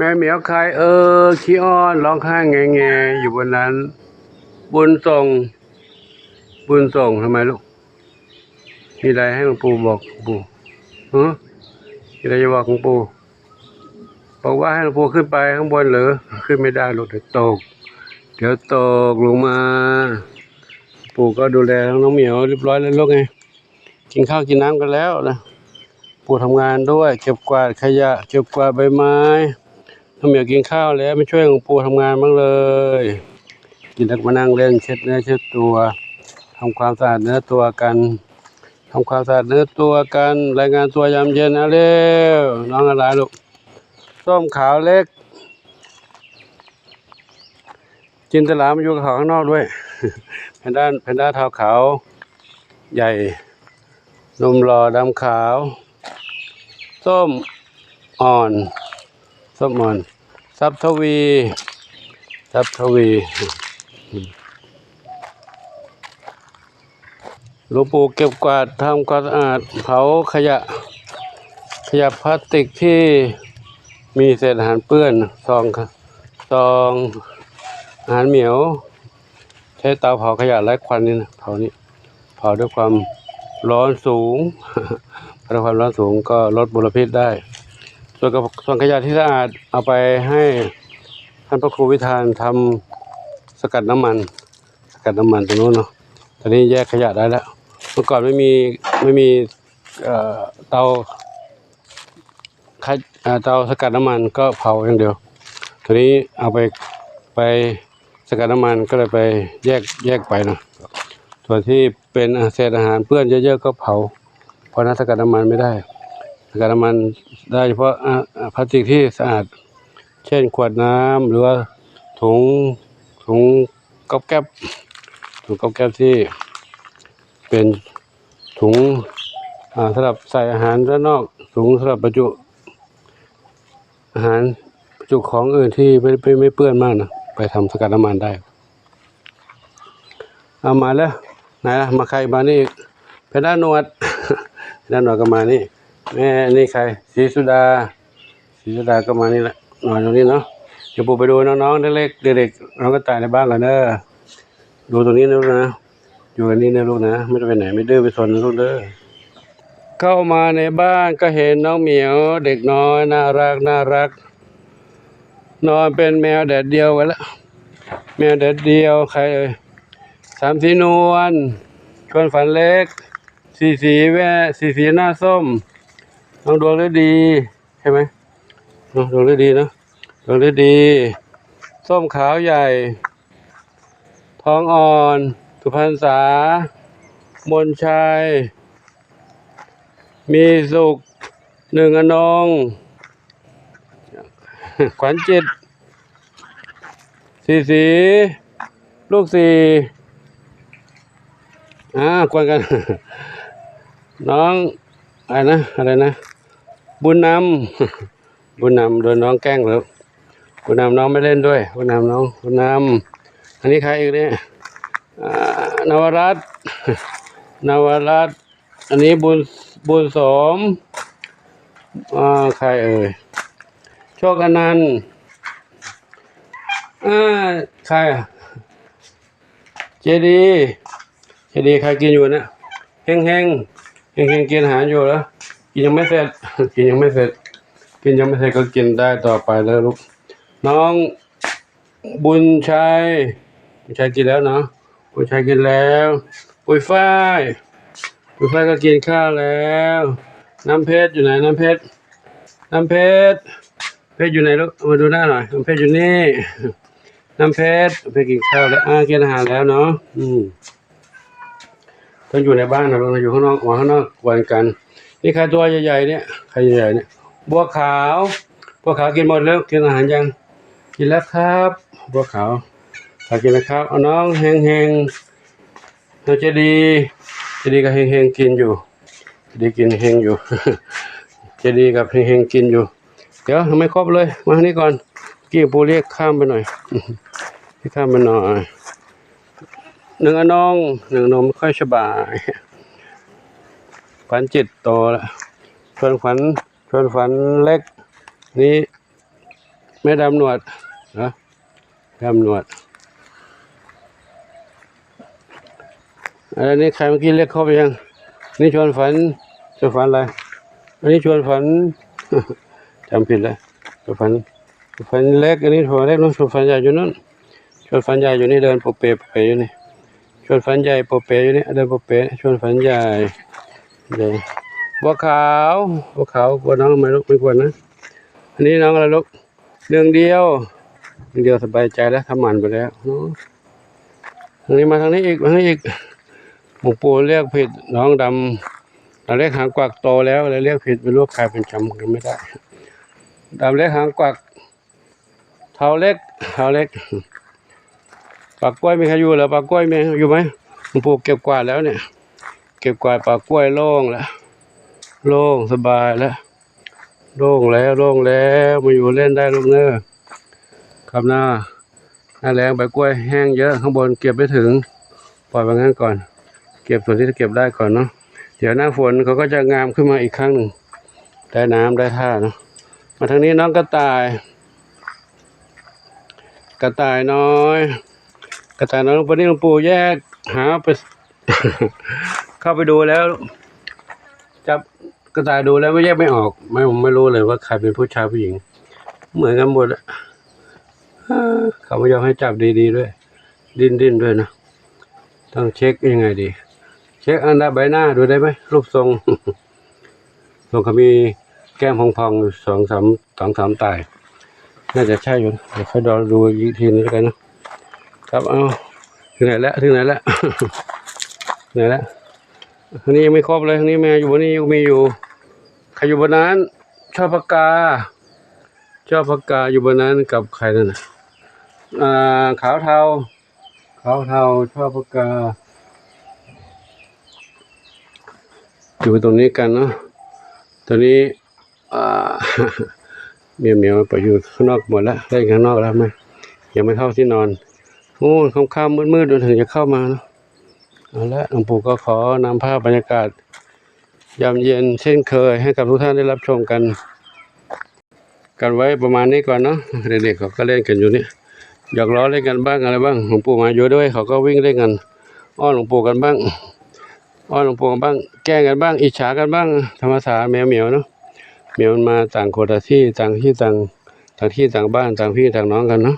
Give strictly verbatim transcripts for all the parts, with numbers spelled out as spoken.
แม่เหมียวใครเออขี้อ้อนร้องไห้แงแงอยู่บนนั้น บุญส่ง บุญส่งทำไมลูก มีอะไรให้หลวงปู่บอกหลวงปู่ฮะมีอะไรจะบอกหลวงปู่บอกว่าให้หลวงปู่ขึ้นไปข้างบนเหรอขึ้นไม่ได้ลูกเดี๋ยวตก เดี๋ยวตกลงมา ปู่ก็ดูแลน้องเหมียวเรียบร้อยแล้วลูกไง กินข้าวกินน้ำกันแล้วนะ ปู่ทำงานด้วย เก็บกวาดขยะ เก็บกวาดใบไม้ น้องเหมียวกินข้าวแล้วไม่ช่วยหลวงปู่ทำงานบ้างเลย กินแล้วมานั่งเล่นเช็ดเนื้อเช็ดตัวทำความสะอาดเนื้อตัวกันทำความสะอาดเนื้อตัวกัน รายงานตัวยามเย็นนะเร็ว น้องอะไรลูก ส้มขาวเล็ก จินตลามาอยู่กับเขาข้างนอกด้วย แพนด้า แพนด้าเทาขาว ใหญ่ หนุ่มหล่อดำขาว ส้มอ่อน ส้มอ่อน ทรัพย์ทวี ทรัพย์ทวี หลวงปู่เก็บกวาดทำความสะอาด เผาขยะ ขยะพลาสติกที่มีเศษอาหารเปื้อน ซอง ซองอาหารเหมียว ใช้เตาเผาขยะไร้ควันนี่นะ เผานี่ เผาด้วยความร้อนสูง เผาด้วยความร้อนสูงก็ลดมลพิษได้ ส่วนกระ ส่วนขยะที่สะอาดเอาไปให้ท่านพระครูวิธานทำสกัดน้ำมัน สกัดน้ำมันตรงนู้นเนาะ ตอนนี้แยกขยะได้แล้ว เมื่อก่อนไม่มี ไม่มี เอ่อ เตา ขย- เอ่อ เตาสกัดน้ำมันก็เผาอย่างเดียว ตอนนี้เอาไป ไปสกัดน้ำมันก็เลยไปแยก แยกไปเนาะ ส่วนที่เป็นเศษอาหารเปื้อนเยอะๆก็เผา เพราะนั้นสกัดน้ำมันไม่ได้ สกัดน้ำมันได้เฉพาะ อ่า อ่า พลาสติกที่สะอาด เช่นขวดน้ำ หรือว่าถุง ถุงก๊อบแก๊บ ถุงก๊อบแก๊บที่เป็นถุง อ่า สำหรับใส่อาหารด้านนอก ถุงสำหรับบรรจุอาหาร บรรจุของอื่นที่ไม่ ไม่ ไม่เปื้อนมากนะ ไปทำสกัดน้ำมันได้ เอามาแล้ว ไหนล่ะ มาใครมานี่อีก แพนด้าหนวด แพนด้าหนวดก็มานี่ แม่นี่ใคร ศรีสุดา ศรีสุดาก็มานี่แหละ นอนตรงนี้เนาะ เดี๋ยวปู่ไปดูน้องๆ เล็กๆ เด็กๆ น้องกระต่ายในบ้านก่อนเด้อ ดูตรงนี้นะลูกนะ อยู่อันนี้นะลูกนะ ไม่ต้องไปไหน ไม่ดื้อไม่ซนนะลูกเด้อ เข้ามาในบ้านก็เห็นน้องเหมียว เด็กน้อยน่ารักน่ารัก นอนเป็นแมวแดดเดียวกันละ แมวแดดเดียวใครเอ่ย สามสีนวล ชวนฝันเล็ก สีสีแว่ สีสีหน้าส้ม น้องดวงฤดี ใช่ไหม เนาะ ดวงฤดีเนาะ ดวงฤดี ส้มขาวใหญ่ ทองอ่อน สุพรรณษา มนชัย มีสุข หนึ่งอนง ขวัญจิต สีสี ลูกสี่ อ่ากวนกัน น้อง อะไรนะ อะไรนะ บุญนำ บุญนำโดนน้องแกล้งแล้ว บุญนำน้องไม่เล่นด้วย บุญนำน้อง บุญนำ อันนี้ใครอีกเนี่ย อ่า นวรัตน์ นวรัตน์ อันนี้บุญ บุญสม อ่า ใครเอ่ย โชคอนันต์ อ่า ใครอะ เจดี เจดี ใครกินอยู่เนี่ย เฮงเฮง เฮงเฮง กินอาหารอยู่แล้ว กินยังไม่เสร็จ กินยังไม่เสร็จ กินยังไม่เสร็จก็กินได้ต่อไปแล้วลูก น้องบุญชัย บุญชัยกินแล้วเนาะ บุญชัยกินแล้ว ปุ้ยฝ้าย ปุ้ยฝ้ายก็กินข้าวแล้ว น้ำเพชรอยู่ไหน น้ำเพชร น้ำเพชร เพชรอยู่ไหนลูก เอามาดูหน้าหน่อย น้ำเพชรอยู่นี่ น้ำเพชร เพชรกินข้าวแล้ว อ่า กินอาหารแล้วเนาะ อืม ต้องอยู่ในบ้านนะลูกนะ อยู่ข้างนอก ออกมาข้างนอกกวนกัน นี่ใครตัวใหญ่ๆเนี่ย ใครใหญ่ๆเนี่ย บัวขาว บัวขาวกินหมดแล้ว กินอาหารยัง กินแล้วครับ บัวขาว ขาวกินแล้วครับ เอาน้องเฮงเฮง น้องเจดี เจดีกับเฮงเฮงกินอยู่ เจดีกินเฮงอยู่ เจดีกับเฮงเฮงกินอยู่ เดี๋ยวยังไม่ครบเลย มาทางนี้ก่อน กี้ปู่เรียกข้ามไปหน่อย เรียกข้ามไปหน่อย หนึ่งอนง หนึ่งอนงไม่ค่อยสบาย ขวัญจิตโตแล้ว ชวนขวัญ ชวนฝันเล็ก นี่ แม่ดำหนวดนะ ดำหนวด อันนี้ใครเมื่อกี้เรียกครบยัง นี่ชวนฝัน ชวนฝันอะไร อันนี้ชวนฝัน จำผิดแล้ว ชวนฝัน ชวนฝันเล็ก อันนี้ชวนฝันเล็ก นู่นชวนฝันใหญ่อยู่นั่น ชวนฝันใหญ่อยู่นี่ เดินโปเปโปเปอยู่นี่ ชวนฝันใหญ่โปเปอยู่นี่ เดินโปเป ชวนฝันใหญ่ ใหญ่ บัวขาว บัวขาว กลัวน้องไหมลูก ไม่กลัวนะ อันนี้น้องอะไรลูก หนึ่งเดียว หนึ่งเดียวสบายใจแล้ว ทำหมันไปแล้วเนาะ ทางนี้มาทางนี้อีก ทางนี้อีก หลวงปู่เรียกผิด น้องดำ ดำเล็กหางกวักโตแล้ว เลยเรียกผิด ไม่รู้ใครเป็น จำกันไม่ได้ ดำเล็กหางกวัก เทาเล็ก เทาเล็ก ป่ากล้วยมีใครอยู่เหรอ ป่ากล้วยมีอยู่ไหม หลวงปู่เก็บกวาดแล้วเนี่ย เก็บกวาดป่ากล้วยโล่งแล้ว โล่งสบายแล้ว โล่งแล้ว โล่งแล้ว มาอยู่เล่นได้ลูกเน้อ ครับหน้า หน้าแล้งใบกล้วยแห้งเยอะ ข้างบนเก็บไม่ถึง ปล่อยไว้งั้นก่อน เก็บส่วนที่เก็บได้ก่อนเนาะ เดี๋ยวหน้าฝนเขาก็จะงามขึ้นมาอีกครั้งหนึ่ง ได้น้ำได้ท่าเนาะ มาทางนี้น้องกระต่าย กระต่ายน้อย กระต่ายน้อย วันนี้หลวงปู่แยกหาไป เข้าไปดูแล้ว จับกระต่ายดูแล้วไม่แยกไม่ออก ไม่ ไม่รู้เลยว่าใครเป็นผู้ชายผู้หญิง เหมือนกันหมดอะ เขาไม่ยอมให้จับดีๆด้วย ดิ้นๆด้วยนะ ต้องเช็คยังไงดี เช็คอันดับใบหน้าดูได้ไหม รูปทรง ทรงเขามีแก้มพองๆอยู่สองสาม สองสามต่าย น่าจะใช่อยู่ เดี๋ยวค่อยรอดูอีกทีนึงแล้วกันนะ ครับ เอา ถึงไหนแล้ว ถึงไหนแล้ว ถึงไหนแล้ว อันนี้ยังไม่ครบเลย อันนี้แม่อยู่บนนี้ยังมีอยู่ ใครอยู่บนนั้น ช่อพกา ช่อพกาอยู่บนนั้นกับใครนั่นน่ะ อ่า ขาวเทา ขาวเทา ช่อพกา อยู่ตรงนี้กันเนาะ ตอนนี้ อ่า เหมียวเหมียวไปอยู่ข้างนอกหมดแล้ว เล่นข้างนอกแล้วไหม ยังไม่เข้าที่นอน โอ้ ค่ำๆมืดๆถึงจะเข้ามาเนาะ เอาละ หลวงปู่ก็ขอนำภาพบรรยากาศยามเย็นเช่นเคย ให้กับทุกท่านได้รับชมกัน กันไว้ประมาณนี้ก่อนเนาะ เด็กๆเขาก็เล่นกันอยู่นี่ หยอกล้อเล่นกันบ้างอะไรบ้าง หลวงปู่มาอยู่ด้วย เขาก็วิ่งเล่นกัน อ้อนหลวงปู่กันบ้าง อ้อนหลวงปู่กันบ้าง แกล้งกันบ้าง อิจฉากันบ้าง ธรรมดาแมวเหมียวเนาะ เหมียวมันมาต่างคนละที่ ต่างที่ต่าง ต่างที่ต่างบ้าน ต่างพี่ต่างน้องกันเนาะ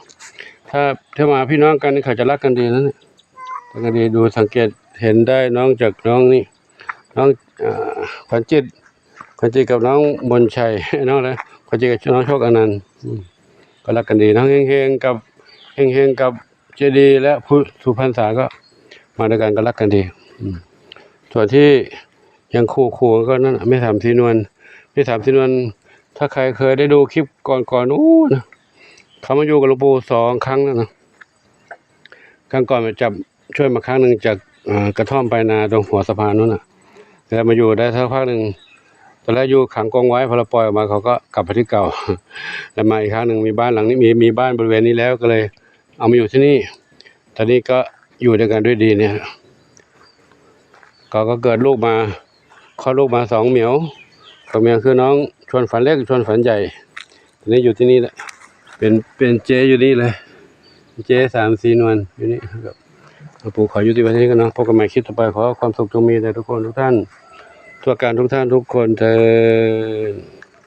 ถ้า ถ้ามาพี่น้องกันนี่เขาจะรักกันดีนะเนี่ย รักกันดี ดูสังเกตเห็นได้น้องจากน้องนี่ น้อง เอ่อ ขวัญจิต ขวัญจิตกับน้องมนชัย น้องอะไร ขวัญจิตกับน้องโชคอนันต์ อืม ก็รักกันดี น้องเฮงๆกับ เฮงๆกับเจดีและผู้สุพรรณษาก็มาด้วยกัน ก็รักกันดี อืม ส่วนที่ยังคู่ๆก็นั่นน่ะ แม่สามศรีนวล แม่สามศรีนวล ถ้าใครเคยได้ดูคลิปก่อนๆ อู้นะ เขามาอยู่กับหลวงปู่สองครั้งแล้วนะ ครั้งก่อนมาจับช่วยมาครั้งหนึ่งจาก เอ่อ กระท่อมปลายนาตรงหัวสะพานนู้นน่ะ แล้วมาอยู่ได้สักพักหนึ่ง ตอนแรกอยู่ขังกรงไว้ พอเราปล่อยออกมาเขาก็กลับไปที่เก่า แล้วมาอีกครั้งหนึ่ง มีบ้านหลังนี้ มี มีบ้านบริเวณนี้แล้ว ก็เลยเอามาอยู่ที่นี่ ตอนนี้ก็อยู่ด้วยกันด้วยดีเนี่ย เขาก็เกิดลูกมา คลอดลูกมาสองเหมียว สองเหมียวคือน้องชวนฝันเล็ก ชวนฝันใหญ่ ตอนนี้อยู่ที่นี่แหละ เป็น เป็นเจอยู่นี่เลย เจสามศรีนวลอยู่นี่ครับ หลวงปู่ขอยุติไว้เท่านี้ก่อนเนาะ พบกันใหม่คลิปต่อไป ขอความสุขจงมีแด่ทุกคนทุกท่าน ทั่วการทุกท่านทุกคนเทอญ